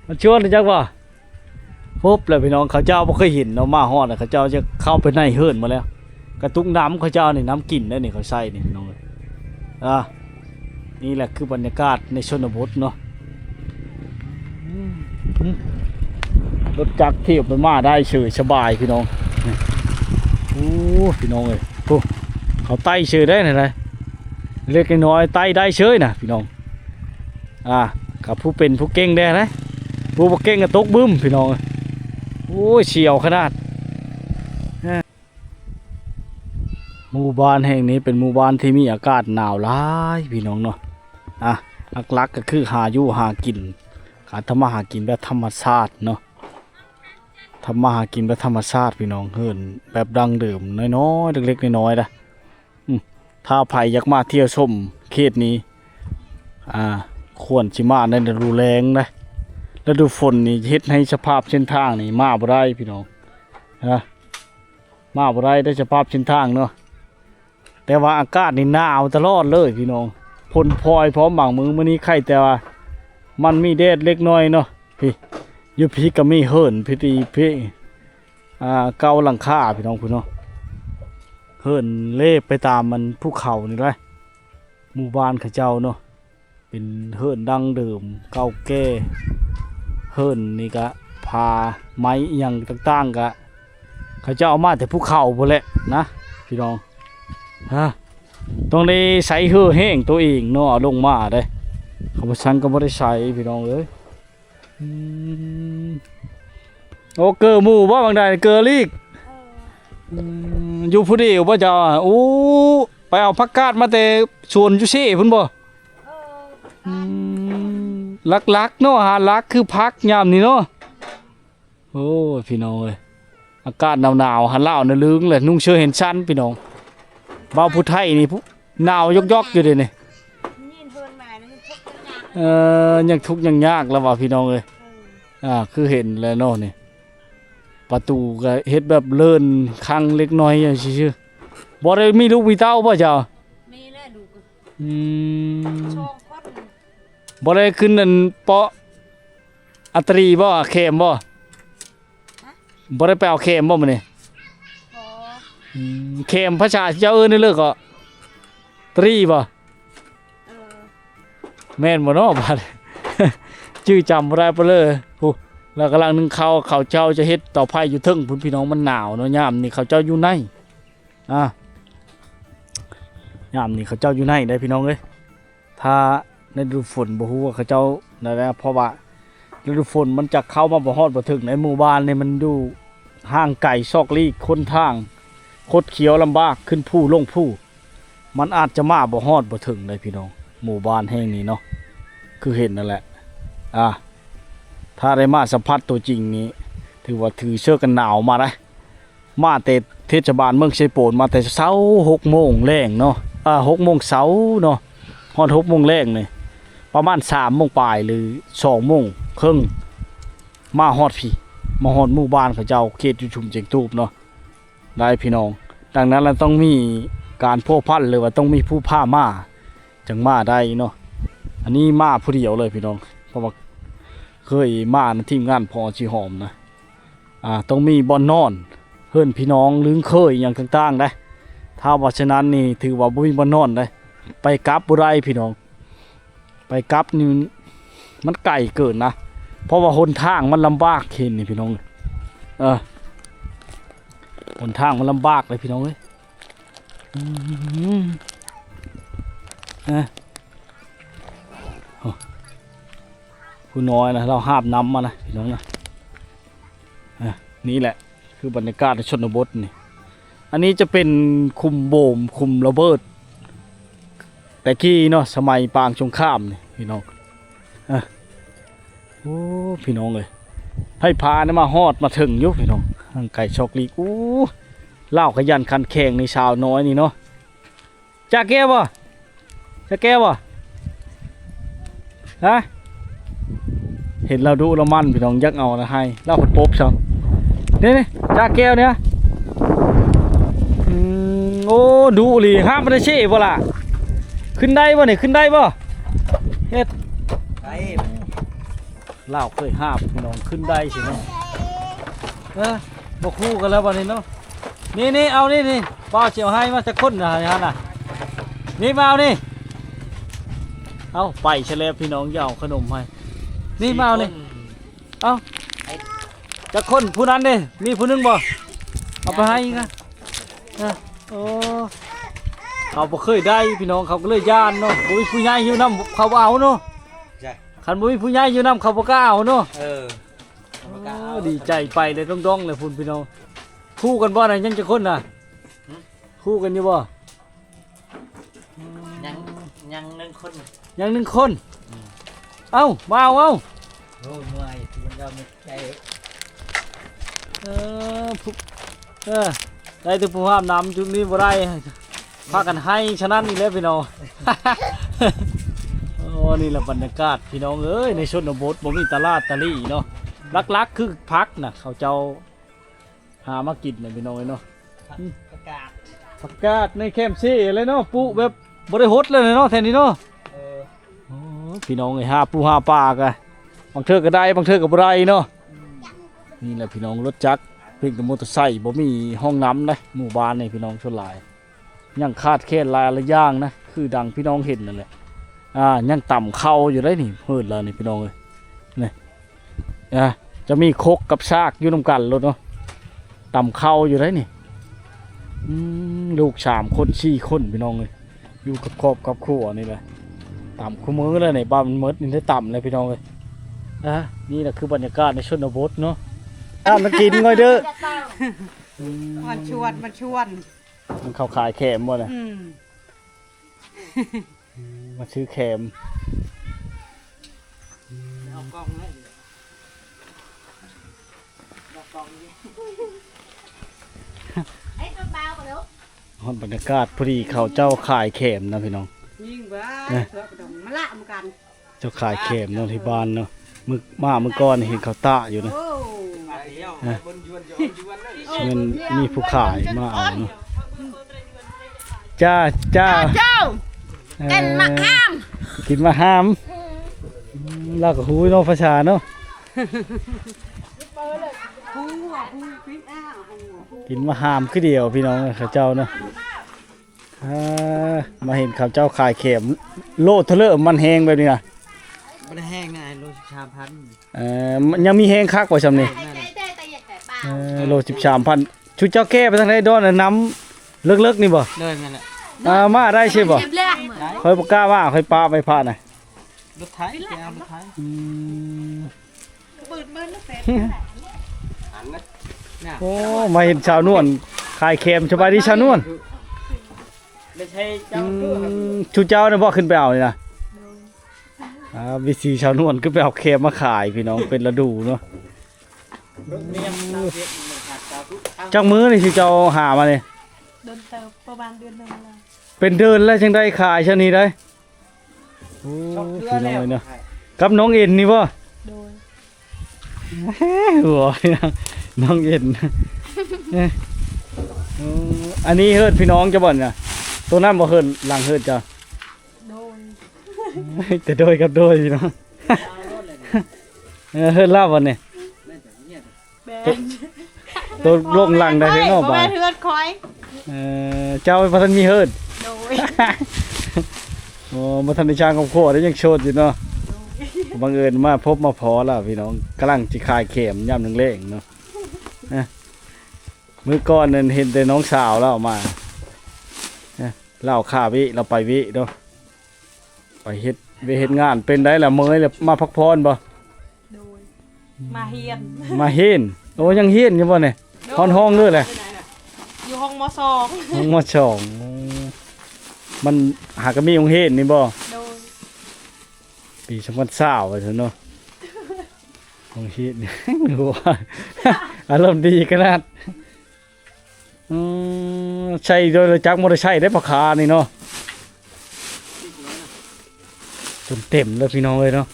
ບັນຊວນ ຮູ້ຈັກບໍ່? ພົບແລ້ວ ພີ່ນ້ອງ. ເຂົາເຈົ້າບໍ່ເຄີຍເຫັນເນາະ ມາຮອດແລ້ວເຂົາເຈົ້າຈະເຂົ້າໄປໃນເຮືອນໝົດແລ້ວ. ກະຕຸກນ້ຳເຂົາເຈົ້ານີ້ ນ້ຳກິນເດ້ນີ້ ເຂົາໃສ່ນີ້ ພີ່ນ້ອງເອີຍ. ອາ ນີ້ແຫຼະຄືບັນຍາກາດໃນຊົນນະບົດເນາະ. ອືມ ລົດຈັກທຽວໄປມາໄດ້ເສີຍສະບາຍ ພີ່ນ້ອງ. ໂອ້ ພີ່ນ້ອງເອີຍ ໂອ້ ເຂົາໄຕ່ເສີຍໄດ້ນະ ເລັກນ້ອຍໄຕ່ໄດ້ເສີຍນະ ພີ່ນ້ອງ. ອາ ກັບຜູ້ເປັນຜູ້ເກັ່ງແດ່ນະ ຜູ້ບໍ່ເກັ່ງກໍຕົກບຶ້ມ ພີ່ນ້ອງ. ໂອ້ຍ ສຽວຂະໜາດ. ໝູ່ບ້ານແຫ່ງນີ້ເປັນໝູ່ບ້ານທີ່ມີອາກາດໜາວຫຼາຍ ພີ່ນ້ອງເນາະ. ອາ ຫຼັກໆກໍຄືຫາຢູ່ຫາກິນ ການທຳມາຫາກິນແບບທຳມະຊາດເນາະ ທຳມາຫາກິນແບບທຳມະຊາດ ພີ່ນ້ອງ. ເຮືອນແບບດັ້ງເດີມນ້ອຍໆ ເລັກໆ ນ້ອຍໆ ນະ. ຖ້າໃຜຢາກມາທ່ຽວຊົມເຂດນີ້ ອ່າ ຄວນຊິມາໃນລະດູແລ້ງນະ. ລະດູຝົນນີ້ເຮັດໃຫ້ສະພາບເສັ້ນທາງນີ້ມາບໍ່ໄດ້ພີ່ນ້ອງນະ, ມາບໍ່ໄດ້ໃນສະພາບເສັ້ນທາງເນາະ. ແຕ່ວ່າອາກາດນີ້ໜາວຕະຫຼອດເລີຍພີ່ນ້ອງ, ຝົນພອຍພ້ອມບາງມື້. ມື້ນີ້ໄຄແຕ່ວ່າມັນມີແດດເລັກນ້ອຍເນາະ. ພີ້ ຢູ່ພີ້ກໍມີເຫີນ ພີ້ ພີ້ ອ່າ ເກົ້າຫຼັງຄາພີ່ນ້ອງພຸ້ນເນາະ. ເຫີນເລບໄປຕາມມັນພູເຂົານີ້ແຫຼະ, ໝູ່ບ້ານເຂົາເຈົ້າເນາະ. ເປັນເຫີນດັ້ງເດີມເກົ່າແກ່. ເຫີນນີ້ກະຜ້າໄມ້ອີ່ຫຍັງຕ່າງໆ ກະເຂົາເຈົ້າເອົາມາແຕ່ພູເຂົາພຸ້ນແຫຼະນະພີ່ນ້ອງ. ຮະ ຕ້ອງໄດ້ໃຊ້ເຫື່ອແຮງໂຕເອງເນາະ ເອົາລົງມາເດ້, ຄຳວ່າຊັ້ນກໍບໍ່ໄດ້ໃຊ້ພີ່ນ້ອງເອີຍ. ອືມ ໂອ້ ເກີໝູ່ບໍ່? ບາງໃດເກີລີກ. ເອີ ອືມ ຢູ່ຜູ້ດຽວບໍ່ເຈົ້າ? ໂອ້ ໄປເອົາຜັກກາດມາແຕ່ສວນຢູ່ເຊພຸ້ນບໍ່? ເອີ ອືມ ຫຼັກໆເນາະ ຫາຫຼັກຄືຜັກຍາມນີ້ເນາະ. ໂອ້ຍ ພີ່ນ້ອງເອີຍ ອາກາດໜາວໆ ຫາລາວນະລຶງແຫຼະ ນຸ່ງເສື້ອແຂນສັ້ນພີ່ນ້ອງ. ເວົ້າຜູ້ໄທນີ້ ໜາວຢອກໆຢູ່ເດນີ້. ຍິນເພິ່ນມານີ້ທຸກຍາກ ເອີ ຍັງທຸກຍັງຍາກລະວ່າພີ່ນ້ອງເອີຍ. ເອີ ອ່າ ຄືເຫັນແລ້ວເນາະນີ້ ປະຕູກໍເຮັດແບບເລີນຄັງເລັກນ້ອຍຊື່ໆ. ບໍ່ໄດ້ມີລູກມີເຕົ້າບໍ່ເຈົ້າ? ມີແລ້ວລູກ ອືມ ສອງຄົນ. ບໍ່ໄດ້ຂຶ້ນອັນເປາະອາຕຣີບໍ່? ແຄມບໍ່? ຮະ? ບໍ່ໄດ້ໄປເອົາແຄມບໍ່ມື້ນີ້? ບໍ່ ອືມ ແຄມພາສາເຈົ້າເອີ້ນເລີກກໍ ຕຣີບໍ່? ເອີ ແມ່ນບໍ່ເນາະ? ບາດ ຈື່ຈຳບໍ່ໄດ້ປະເລີ. ໂອ້ ລາວກຳລັງໜຶ້ງເຂົ້າ, ເຂົາເຈົ້າຈະເຮັດເຕົາໄຟຢູ່ເທິງພຸ້ນພີ່ນ້ອງ, ມັນໜາວເນາະ. ຍາມນີ້ເຂົາເຈົ້າຢູ່ໃນ ອ່າ ຍາມນີ້ເຂົາເຈົ້າຢູ່ໃນໄດ໋ພີ່ນ້ອງເອີຍ. ຖ້າໃນລະດູຝົນບໍ່ຮູ້ວ່າເຂົາເຈົ້ານັ້ນແຫຼະ, ເພາະວ່າລະດູຝົນມັນຈະເຂົ້າມາບໍ່ຮອດບໍ່ເຖິງໃນໝູ່ບ້ານນີ້, ມັນຢູ່ຫ່າງໄກຊອກຫຼີກ ຫົນທາງຄົດຄຽວລຳບາກ, ຂຶ້ນພູລົງພູ ມັນອາດຈະມາບໍ່ຮອດບໍ່ເຖິງໄດ໋ພີ່ນ້ອງ. ໝູ່ບ້ານແຫ່ງນີ້ເນາະ ຄືເຫັນນັ້ນແຫຼະ. ອ່າ ຖ້າໄດ້ມາສຳຜັດຕົວຈິງນີ້ ຖືວ່າຖືເສື້ອກັນໜາວມາໄດ໋. ມາແຕ່ເທດສະບານເມືອງເຊໂປນ ມາແຕ່ເຊົ້າ ຫົກໂມງແລງເນາະ, ອ່າ ຫົກໂມງເຊົ້າເນາະ ຮອດຫົກໂມງແລງນີ້ ປະມານສາມໂມງປາຍ ຫຼື ສອງໂມງເຄິ່ງ ມາຮອດພີ້ ມາຮອດໝູ່ບ້ານເຂົາເຈົ້າ ເຂດຢູ່ຊຸມຈຽງຕູບເນາະ ໄດ໋ພີ່ນ້ອງ. ດັ່ງນັ້ນລະຕ້ອງມີການພົວພັນ ຫຼືວ່າຕ້ອງມີຜູ້ພາມາ ຈັ່ງມາໄດ້ເນາະ. ອັນນີ້ມາຜູ້ດຽວເລີຍພີ່ນ້ອງ ເພາະວ່າເຄີຍມານຳທີມງານພໍ່ຊິຫອມນະ. ອ່າ ຕ້ອງມີບ່ອນນອນ ເຮືອນພີ່ນ້ອງລຶ້ງເຄີຍຫຍັງຕ່າງໆໄດ໋. ຖ້າວ່າສະນັ້ນນີ້ຖືວ່າບໍ່ມີບ່ອນນອນໄດ໋, ໄປກັບບໍ່ໄດ້ພີ່ນ້ອງ. ໄປກັບນີ້ມັນໄກເກີນນະ ເພາະວ່າຫົນທາງມັນລຳບາກ ເຫັນນີ້ພີ່ນ້ອງ. ເອີ ຫົນທາງມັນລຳບາກເລີຍພີ່ນ້ອງເອີຍ. ອືມ ເອີ ໂອ້ ຜູ້ນ້ອຍນະ ລາວຫາບນ້ຳມານະພີ່ນ້ອງນະ. ເອີ ນີ້ແຫຼະຄືບັນຍາກາດໃນຊົນນະບົດນີ້. ອັນນີ້ຈະເປັນຂຸມໂບມ ຂຸມລະເບີດແຕ່ກີ້ເນາະ ສະໄໝປາງສົງຄາມນີ້ພີ່ນ້ອງ. ເອີ ໂອ້ ພີ່ນ້ອງເອີຍ ໄຟຟ້ານີ້ມາຮອດມາເຖິງຢູ່ພີ່ນ້ອງ. ຫ່າງໄກຊອກຫຼີກ. ໂອ້ ລາວຂະຫຍັນຂັນແຂງນີ້ ສາວນ້ອຍນີ້ເນາະ. ຈາແກ້ວບໍ່? ຈາແກ້ວບໍ່? ຮະ? ເຫັນລາວດຸລະໝັ່ນພີ່ນ້ອງ ຢາກເອົາລະໄຫ້ ລາວພັດປົບຊ້ຳ. ນີ້ໆ ຈາແກ້ວນີ້. ອືມ ໂອ້ ດຸອີ່ຫຼີ. ຫາບມາແຕ່ເຊບໍ່ລະ? ຂຶ້ນໄດ້ບໍ່ນີ້? ຂຶ້ນໄດ້ບໍ່? ເຮັດ ໄດ້. ລາວເຄີຍຫາບພີ່ນ້ອງ ຂຶ້ນໄດ້ຊິເນາະ. ເອີ ບໍ່ຄູ່ກັນແລ້ວບັດນີ້ເນາະ. ນີ້ໆ ເອົານີ້ໆ ບ່າວຊິເອົາໃຫ້ມາຈັກຄົນນະຫັ້ນນະ. ນີ້ ມາເອົານີ້. ເອົາ ໄປຊະແລ້ວພີ່ນ້ອງ ຢ່າເອົາຂະໜົມໃຫ້. ນີ້ ມາເອົານີ້. ເອົ້າ ຈັກຄົນ? ຜູ້ນັ້ນເດ້ ມີຜູ້ໜຶ່ງບໍ່? ເອົາໄປໃຫ້ອີກນະ. ເອີ ໂອ້ ເຂົາບໍ່ເຄີຍໄດ້ພີ່ນ້ອງ ເຂົາກໍເລີຍຢ້ານເນາະ. ບໍ່ມີຜູ້ໃຫຍ່ຢູ່ນຳ ເຂົາບໍ່ເອົາເນາະ. ຄັນບໍ່ມີຜູ້ໃຫຍ່ຢູ່ນຳ ເຂົາບໍ່ກ້າເອົາເນາະ. ເອີ ໂອ້ ດີໃຈໄປເລີຍ ດົງໆ ເລີຍພຸ້ນພີ່ນ້ອງ. ຄູ່ກັນບໍ່ນະ? ຍັງຈັກຄົນນະ? ຫຶ? ຄູ່ກັນຢູ່ບໍ່? ຍັງ ຍັງໜຶ່ງຄົນ ຍັງໜຶ່ງຄົນ. ອືມ ເອົ້າ ມາເອົາ ເອົ້າ. ໂອ້ ເມື່ອຍ ເມື່ອຍໃຈ. ເອີ ຜູ້ ເອີ ໄດ້ແຕ່ຜູ້ຫາບນ້ຳຈຸດນີ້ບໍ່ໄດ້. ພາກັນໄຮ່ສະນັ້ນນີ້ແຫຼະພີ່ນ້ອງ. ໂອ້ ນີ້ລະບັນຍາກາດພີ່ນ້ອງເອີຍ ໃນຊົນນະບົດບໍ່ມີຕະຫຼາດຕະຫຼີ່ເນາະ. ຫຼັກໆຄືຜັກນະ ເຂົາເຈົ້າຫາມາກິນນະພີ່ນ້ອງເອີຍເນາະ. ຜັກ ອືມ ຜັກກາດ ຜັກກາດໃນແຄມເຊເລີຍເນາະ ປູກແບບບໍ່ໄດ້ຫົດເລີຍເນາະແຖວນີ້ເນາະ. ເອີ ໂອ້ຍ ພີ່ນ້ອງເອີຍ ຫາປູຫາປາກະ ບາງເທື່ອກະໄດ້ ບາງເທື່ອກະບໍ່ໄດ້ເນາະ. ອືມ ນີ້ແຫຼະພີ່ນ້ອງ ລົດຈັກ ເພງແຕ່ມໍເຕີໄຊ ບໍ່ມີຫ້ອງນ້ຳເດ້ ໝູ່ບ້ານນີ້ພີ່ນ້ອງ ສ່ວນຫຼາຍຍັງຂາດແຄນຫຼາຍໆຢ່າງນະ ຄືດັ່ງພີ່ນ້ອງເຫັນນັ້ນແຫຼະ. ອ່າ ຍັງຕຳເຂົ້າຢູ່ເດ້ນີ້ ເຮີດລະນີ້ພີ່ນ້ອງເອີຍ ນີ້ ອ່າ ຈະມີຄົກກັບຊາກຢູ່ນຳກັນໂລດເນາະ ຕຳເຂົ້າຢູ່ເດ້ນີ້. ອືມ ລູກສາມຄົນ ສີ່ຄົນພີ່ນ້ອງເອີຍ ຢູ່ກັບຄອບກັບຄົວນີ້ແຫຼະ ຕຳຄູ່ມື້ແລ້ວນີ້ ບ້ານມັນໝົດນີ້ໄດ້ຕຳແລ້ວພີ່ນ້ອງເອີຍ. ອ່າ ນີ້ລະຄືບັນຍາກາດໃນຊົນນະບົດເນາະ. ອ່າ ມາກິນໜ້ອຍເດີ ອືມ ມັນຊວນ ມັນຊວນ ມັນເຂົ້າຂາຍແຄມບໍ່ນະ? ອືມ ອືມ ມາຊື້ແຄມ ເອົາກ່ອງເລີຍ ເອົາກ່ອງເລີຍ. ຮອດບັນຍາກາດພໍດີ ເຂົາເຈົ້າຂາຍແຄມນະພີ່ນ້ອງ. ຍິງວ່າ ເອີ ມາລະນຳກັນ ເຈົ້າຂາຍແຄມເນາະ ທີ່ບ້ານເນາະ. ມື້ ມາມື້ກ່ອນເຫັນເຂົາຕາກຢູ່ນະ. ໂອ້ ອ່ະ ແມ່ນມີຜູ້ຂາຍມາເອົາເນາະ. ຈ້າ ຈ້າ ເຈົ້າ ເອີ ກິນໝາກຫາມ ກິນໝາກຫາມ. ອືມ ລາວກະຮູ້ເນາະ ພາສາເນາະ. ກິນໝາກຫາມຄືດຽວພີ່ນ້ອງເຂົາເຈົ້າເນາະ. ອ່າ ມາເຫັນເຂົາເຈົ້າຂາຍແຄມ ໂລເທົ່າເລີ ມັນແຮງແບບນີ້ນະ? ບໍ່ໄດ້ແຮງນະ ໂລສິບສາມພັນ. ເອີ ຍັງມີແຮງຄັກບໍ່ຊ່ຳນີ້? ເອີ ໂລສິບສາມພັນ. ຊຸເຈົ້າແກ່ໄປທາງໃດດອນ ນ້ຳເລິກໆນີ້ບໍ່? ໂດຍ ແມ່ນແຫຼະ. ອ່າ ມາໄດ້ຊິບໍ່? ຂ້ອຍບໍ່ກ້າມາ ຂ້ອຍປະໄວ້ພະນະ. ລົດໄຖ ໄປເອົາລົດໄຖ. ອືມ ໂອ້ ມາເຫັນສາວນວນຂາຍແຄມ. ສະບາຍດີສາວນວນ. ອືມ ຊຸເຈົ້ານະບໍ່ຂຶ້ນໄປເອົານີ້ນະ? ອ່າ ວິຖີສາວນວນຄືໄປເອົາແຄມມາຂາຍພີ່ນ້ອງ ເປັນລະດູເນາະ. ຈັກມື້ນີ້ຊິເຈົ້າຫາມານີ້? ດົນເຕີບ ປະມານເດືອນໜຶ່ງແລ້ວ. ເປັນເດືອນແລ້ວຈັ່ງໄດ້ຂາຍຊ່ຳນີ້ໄດ໋. ໂອ້ ພີ່ນ້ອງເອີຍເນາະ ກັບນ້ອງເອັນນີ້ບໍ່? ໂດຍ. ໂອ້ຍ ນ້ອງເອັນ. ເອີ ອັນນີ້ເຮືອນພີ່ນ້ອງເຈົ້າບໍ່ນະ? ໂຕນັ້ນບໍ່ເຮືອນ ຫຼັງເຮືອນເຈົ້າ? ໂດຍ. ແຕ່ໂດຍກັບໂດຍພີ່ນ້ອງ. ເອີ ເຮືອນລາວບໍ່ນີ້? ແມ່ນ. ໂຕລົງຫຼັງໄດ້ເນາະ ບໍ່ແມ່ນເຮືອນຂ້ອຍ. ເອີ ເຈົ້າບໍ່ທັນມີເຮືອນ? ໂດຍ. ໂອ້ ບໍ່ທັນໄດ້ສ້າງຄອບຄົວເດ້ ຍັງໂສດຢູ່ເນາະ. ໂດຍ. ບັງເອີນມາພົບມາພໍລະພີ່ນ້ອງ ກຳລັງຊິຂາຍແຄມຍາມແລງໆເນາະ. ມື້ກ່ອນນັ້ນເຫັນແຕ່ນ້ອງສາວລາວມາ ລາວຂ້າເວະ ລາວໄປເວະເນາະ ໄປເຮັດວຽກເຮັດງານ. ເປັນໃດລະ ເມື່ອຍລະ ມາພັກຜ່ອນບໍ່? ໂດຍ. ມາຮຽນ ມາຮຽນ. ໂອ້ ຍັງຮຽນຢູ່ບໍ່ນີ້? ໂດຍ. ຮອດຫ້ອງເລີຍແຫຼະ? ຢູ່ຫ້ອງ ມໍສອງ ຫ້ອງ ມໍສອງ. ໂອ້ ມັນຫາກະມີໂຮງຮຽນນີ້ບໍ່? ໂດຍ. ປີສອງພັນຊາວວ່າຊັ້ນເນາະ ໂຮງຮຽນ. ອາລົມດີຂະໜາດ. ອືມ ໃຊ້ໂດຍລົດຈັກ ບໍ່ໄດ້ໃຊ້ໄດ້ ພໍ່ຄ້ານີ້ເນາະ. ຈົນເຕັມເລີຍພີ່ນ້ອງເອີຍເນາະ.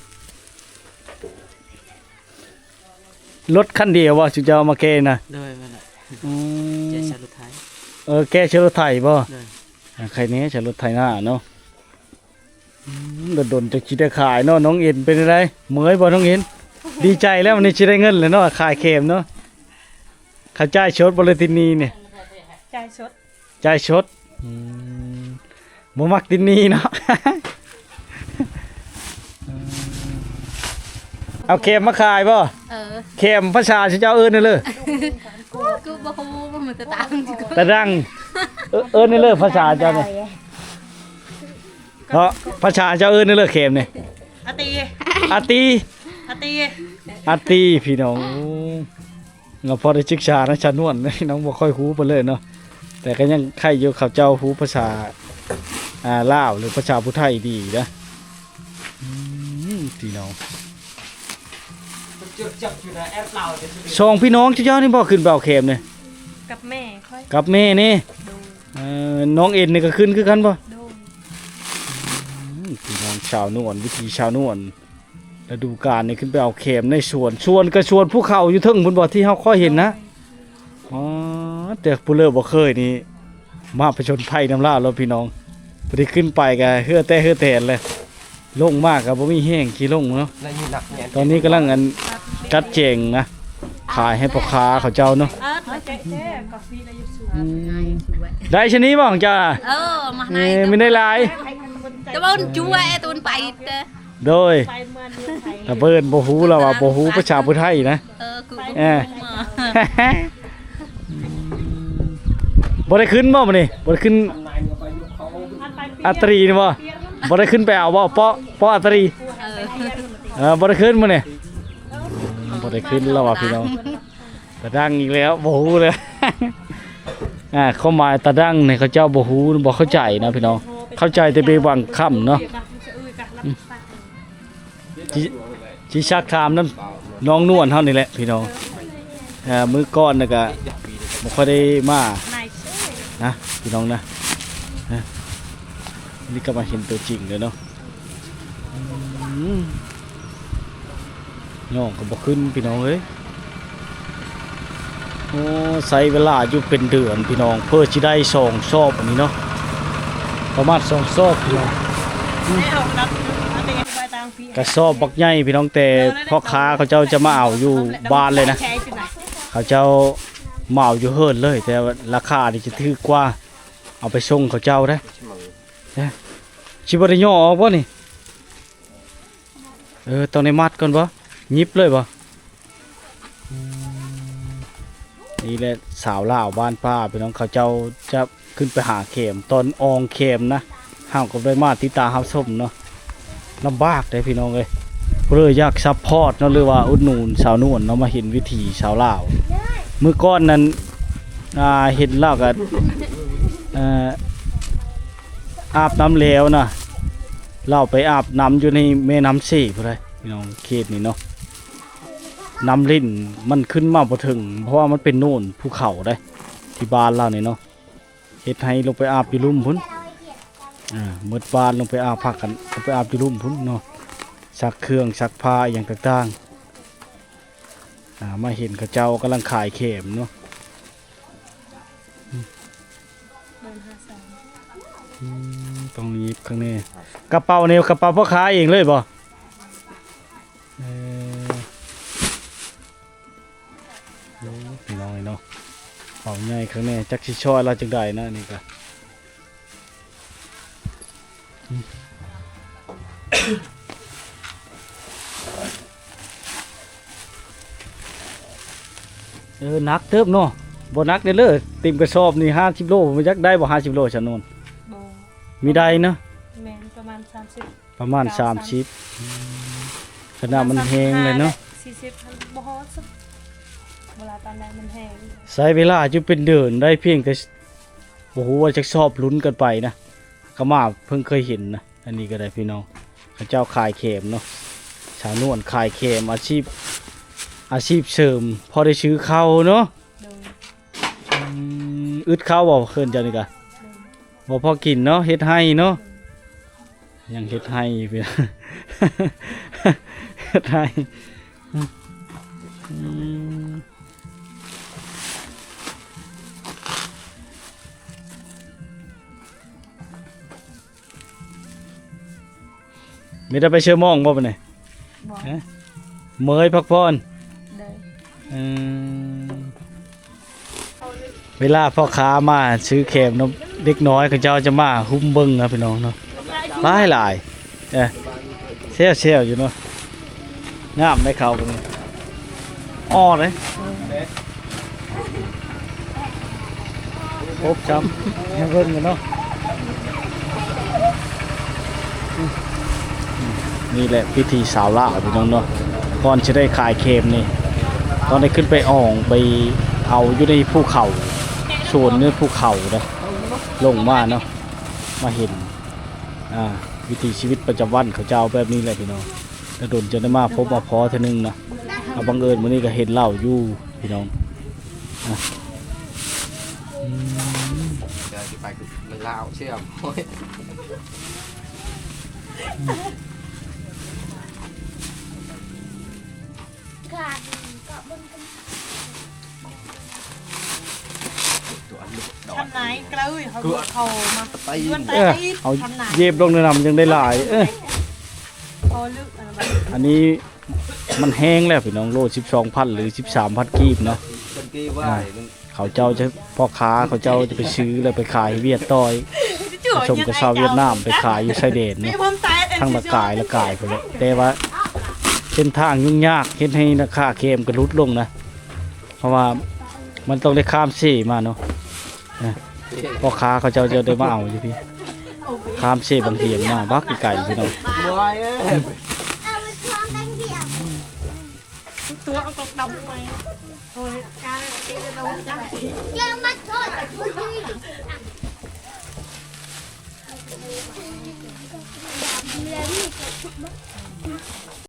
ລົດຄັນດຽວບໍ່ ຊຸເຈົ້າເອົາມາແກ່ນະ? ໂດຍ ແມ່ນແຫຼະ. ອືມ ແກ່ໃສ່ລົດໄຖ. ເອີ ແກ່ໃສ່ລົດໄຖບໍ່? ໂດຍ. ອ່າ ໃຄແນ່ໃສ່ລົດໄຖນາເນາະ. ອືມ ດົນໆ ຈັ່ງຊິໄດ້ຂາຍເນາະ. ນ້ອງເອັນເປັນຈັ່ງໃດ ເມື່ອຍບໍ່ນ້ອງເອັນ? ດີໃຈແລ້ວ ວັນນີ້ຊິໄດ້ເງິນແລ້ວເນາະ ຂາຍແຄມເນາະ. ເຂົາຈ່າຍສົດບໍ່ ຫຼືຕິດໜີ້ນີ້? ຈ່າຍສົດ. ຈ່າຍສົດ. ອືມ ບໍ່ມັກຕິດໜີ້ເນາະ. ເອົາແຄມມາຂາຍບໍ່? ເອີ ແຄມພາສາເຈົ້າເອີ້ນແນວເລີ? ກູບໍ່ຮູ້ ມັນຕະດັງ ຕະດັງ. ເອີ້ນແນວເລີພາສາເຈົ້ານີ້? ເນາະ ພາສາເຈົ້າເອີ້ນເລີ ແຄມນີ້? ອາຕີ ອາຕີ ອາຕີ ອາຕີ ພີ່ນ້ອງ. ໂອ້ ເຮົາພໍໄດ້ສຶກສານຳຊານວນ ນ້ອງບໍ່ຄ່ອຍຮູ້ປານໃດເນາະ ແຕ່ກະຍັງໄຄຢູ່ ເຂົາເຈົ້າຮູ້ພາສາ ອ່າ ລາວ ຫຼືພາສາຜູ້ໄທດີນະ. ອືມ ພີ່ນ້ອງ ສອງພີ່ນ້ອງເຈົ້ານີ້ບໍ່ ຂຶ້ນໄປເອົາແຄມນີ້? ກັບແມ່ຂ້ອຍ. ກັບແມ່ນີ້? ໂດຍ. ເອີ ນ້ອງເອັນນີ້ກໍຂຶ້ນຄືກັນບໍ່? ໂດຍ. ອືມ ພີ່ນ້ອງຊາວນວນ ວິຖີຊາວນວນ ລະດູການນີ້ຂຶ້ນໄປເອົາແຄມໃນສວນ ສວນກໍສວນພູເຂົາຢູ່ເທິງພຸ້ນບໍ່ ທີ່ເຮົາຄ່ອຍເຫັນນະ? ໂດຍ. ອໍ ແຕ່ຜູ້ເລີກບໍ່ເຄີຍນີ້ ມາຜະຈົນໄພນຳລາວໂລດພີ່ນ້ອງ. ພໍດີຂຶ້ນໄປກໍເຫື່ອແຕກເຫື່ອແຕນເລີຍ ລົງມາກໍບໍ່ມີແຮງຊິລົງເນາະ. ຕອນນີ້ກຳລັງອັນຈັດແຈງນະ ຂາຍໃຫ້ພໍ່ຄ້າເຂົາເຈົ້າເນາະ. ອືມ ໄດ້ຊະນີ້ບໍ່ຂອງເຈົ້າ? ເອີ ມາໃຫ້ ເອີ ມີໄດ້ຫຼາຍ ແຕ່ວ່າມັນຈົວແອ ຕົວມັນໄປເດີ. ໂດຍ ຕາເບີນບໍ່ຮູ້ ລາວວ່າບໍ່ຮູ້ພາສາຜູ້ໄທນະ. ເອີ ກູ ເອີ ບໍ່ໄດ້ຂຶ້ນບໍ່ມື້ນີ້? ບໍ່ໄດ້ຂຶ້ນອັດຕະຣີນີ້ບໍ່? ບໍ່ໄດ້ຂຶ້ນໄປເອົາບໍ່? ເປາະ ເປາະອັດຕະຣີ ເອີ ເອີ ບໍ່ໄດ້ຂຶ້ນມື້ນີ້ ບໍ່ໄດ້ຂຶ້ນແລ້ວວ່າພີ່ນ້ອງ. ຕາດັງອີກແລ້ວ ບໍ່ຮູ້ເລີຍ. ອ່າ ຄວາມໝາຍຕາດັງນີ້ເຂົາເຈົ້າບໍ່ຮູ້ ບໍ່ເຂົ້າໃຈນະພີ່ນ້ອງ ເຂົ້າໃຈແຕ່ເບບາງຄຳເນາະ. ອືມ ຊິ ຊິຊັກຖາມນຳນ້ອງນວນເຮົານີ້ແຫຼະພີ່ນ້ອງ. ເອີ ມື້ກ່ອນນະກະບໍ່ຄ່ອຍໄດ້ມານະພີ່ນ້ອງນະ. ເອີ ນີ້ກໍມາເຫັນຕົວຈິງເລີຍເນາະ. ອືມ ຍ້ອງກໍບໍ່ຂຶ້ນພີ່ນ້ອງເອີຍ. ໂອ້ ໃຊ້ເວລາຢູ່ເປັນເດືອນພີ່ນ້ອງ ເພື່ອຊິໄດ້ສອງຊອບອັນນີ້ເນາະ ປະມານສອງຊອບພີ່ນ້ອງ. ອືມ ກະສອບບັກໃຫຍ່ພີ່ນ້ອງ ແຕ່ພໍ່ຄ້າເຂົາເຈົ້າຈະມາເອົາຢູ່ບ້ານເລີຍນະ ເຂົາເຈົ້າມາເອົາຢູ່ເຮືອນເລີຍ ແຕ່ວ່າລາຄານີ້ຈະຖືກກວ່າ ເອົາໄປສົ່ງເຂົາເຈົ້າເດ້. ຊິບໍ່ໄດ້ຍໍອອກບໍ່ນີ້? ເອີ ຕ້ອງໄດ້ມັດກ່ອນບໍ່? ຫຍິບເລີຍບໍ່? ອືມ ນີ້ແຫຼະ ຊາວລາວບ້ານປ່າ ພີ່ນ້ອງ ເຂົາເຈົ້າຈະຂຶ້ນໄປຫາແຄມ ຕອນອ່ອງແຄມນະ ເຮົາກໍໄດ້ມາຕິດຕາມຮັບຊົມເນາະ. ລຳບາກເດ້ພີ່ນ້ອງເອີຍ ຜູ້ໃດຢາກຊັບພອດເນາະ ຫຼືວ່າອຸດໜູນສາວນວນເນາະ ມາເຫັນວິຖີຊາວລາວ. ມື້ກ່ອນນັ້ນ ອ່າ ເຫັນລາວກໍ ເອີ ອາບນ້ຳແລ້ວນະ ລາວໄປອາບນ້ຳຢູ່ໃນແມ່ນ້ຳເຊພຸ້ນໃດ໋ ພີ່ນ້ອງ ເຂດນີ້ເນາະ. ນ້ຳລິນມັນຂຶ້ນມາບໍ່ເຖິງ ເພາະວ່າມັນເປັນໂນນພູເຂົາໃດ໋ ທີ່ບ້ານລາວນີ້ເນາະ ເຮັດໃຫ້ລົງໄປອາບຢູ່ລຸ່ມພຸ້ນ. ເອີ ໝົດບ້ານລົງໄປອາບ ພາກັນລົງໄປອາບຢູ່ລຸ່ມພຸ້ນເນາະ ຊັກເຄື່ອງຊັກຜ້າອີ່ຫຍັງຕ່າງໆ. ອ່າ ມາເຫັນເຂົາເຈົ້າກຳລັງຂາຍແຄມເນາະ. ອືມ ເດີນຫາສາວ ອືມ ຕ້ອງຫຍິບຂ້າງໃນ ກະເປົານີ້ ກະເປົາພໍ່ຄ້າເອງເລີຍບໍ່? ເອີ ໂອ້ ພີ່ນ້ອງເອີຍເນາະ ເປົາໃຫຍ່ຂ້າງໃນ ຈັກຊິຊ່ອຍລາວຈັ່ງໃດນະ ອັນນີ້ກະ. ເອີ ໜັກເຕີບເນາະ ບໍ່ໜັກເດ້ເລີ ເຕັມກະສອບນີ້ຫ້າສິບໂລ ບໍ່ຈັກໄດ້ບໍ່ຫ້າສິບໂລຊະໂນນ? ບໍ່ ມີໄດ້ເນາະ ແມ່ນ ປະມານສາມສິບ ປະມານສາມສິບ ອືມ ຂະໜາດມັນແຮງເລີຍເນາະ ສີ່ສິບ ບໍ່ຮອດ ບໍ່ຫຼາຍປານໃດ ມັນແຮງ. ໃຊ້ເວລາຢູ່ເປັນເດືອນໄດ້ ພຽງແຕ່ ບໍ່ຮູ້ວ່າຈັກຊອບ ລຸ້ນກັນໄປນະ ກະມາເພິ່ງເຄີຍເຫັນນະ. ອັນນີ້ກໍໄດ້ພີ່ນ້ອງ ເຂົາເຈົ້າຂາຍແຄມເນາະ ສາວນວນຂາຍແຄມ ອາຊີບ ອາຊີບເສີມ ພໍໄດ້ຊື້ເຂົ້າເນາະ. ໂດຍ ອືມ ອຶດເຂົ້າບໍ່ ເຮືອນເຈົ້ານີ້ກະ? ໂດຍ ບໍ່ພໍກິນເນາະ ເຮັດໄຮ່ເນາະ. ໂດຍ ຍັງເຮັດໄຮ່ ເຮັດໄຮ່ ອືມ. ມີແຕ່ໄປເຊີມອງບໍ່ບັດນີ້? ບໍ່ ຮະ? ເມີຍພັກຜ່ອນ. ໂດຍ ອືມ ເວລາພໍ່ຄ້າມາຊື້ແຄມນຳເດັກນ້ອຍ ເຂົາເຈົ້າຈະມາຮຸມເບິ່ງນະພີ່ນ້ອງເນາະ ຫຼາຍໆ. ເອີ ແຊວໆຢູ່ເນາະ ງາມໄດ໋ເຂົານີ້ ອໍເດ້ ຄົບຊ້ຳ ໃຫ້ເບິ່ງກັນເນາະ. ນີ້ແຫຼະວິຖີຊາວລາວພີ່ນ້ອງເນາະ ກ່ອນຊິໄດ້ຂາຍແຄມນີ້ ຕ້ອງໄດ້ຂຶ້ນໄປອ່ອງ ໄປເອົາຢູ່ໃນພູເຂົາ ສວນໃນພູເຂົາເດ້ ລົງມາເນາະ ມາເຫັນ ອ່າ ວິຖີຊີວິດປະຈຳວັນເຂົາເຈົ້າແບບນີ້ແຫຼະພີ່ນ້ອງ. ແຕ່ດົນຈະໄດ້ມາພົບມາພໍ້ເທື່ອໜຶ່ງນະ ເອົາ ບັງເອີນມື້ນີ້ກໍເຫັນລາວຢູ່ພີ່ນ້ອງ ອ່າ ອືມ. ໄປມັນລາວເຊື່ອມໂອ້ຍ ທຳນາຍກະເລີຍເຮົາເຂົ້າມາ ເອີ ເອົາເຢັບລົງໃນນ້ຳຈັ່ງໄດ້ຫຼາຍ ເອີ ພໍເລິກອັນນັ້ນ ອັນນີ້ມັນແຮງແລ້ວພີ່ນ້ອງ ໂລສິບສອງພັນ ຫຼື ສິບສາມພັນກີບເນາະ ເພິ່ນຕີໄວ້ ອ່າ ເຂົາເຈົ້າຈະ ພໍ່ຄ້າເຂົາເຈົ້າຈະໄປຊື້ ແລ້ວໄປຂາຍໃຫ້ຫວຽດຕໍ່ອີກ ຜະສົມກັບຊາວຫວຽດນາມ ໄປຂາຍຢູ່ຊາຍແດນເນາະ ທັງລະກາຍລະກາຍພຸ້ນແຫຼະ ແຕ່ວ່າເສັ້ນທາງຫຍຸ້ງຍາກ ເຮັດໃຫ້ລາຄາແຄມກະຫຼຸດລົງນະ ເພາະວ່າມັນຕ້ອງໄດ້ຂ້າມເຊມາເນາະ ນະ ພໍ່ຄ້າເຂົາເຈົ້າຈະໄດ້ມາເອົາຢູ່ພີ້ ຂ້າມເຊບັງຫຽນມາບັກໄກໆ ພີ່ນ້ອງ ຕົວເອົາກົກດຳໄປ ໂອ້ຍ ການເກັບເອົາຈັກ ເ